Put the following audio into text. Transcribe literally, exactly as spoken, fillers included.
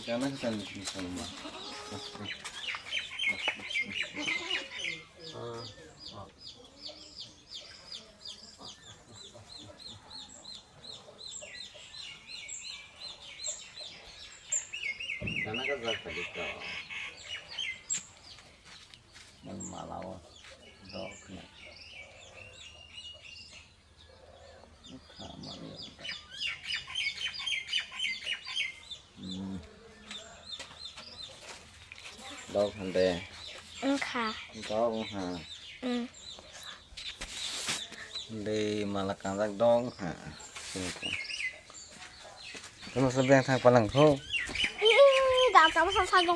Gana khe chani sini songma. Gana khe jak tadi to. Nang mala o dok khe. Dok hande. Wngkha. Dok wngkha. Mm. Dei mala kanjak dok wngkha. Tamo se beng thang palang kho. Ih, dam tamo sa sa go.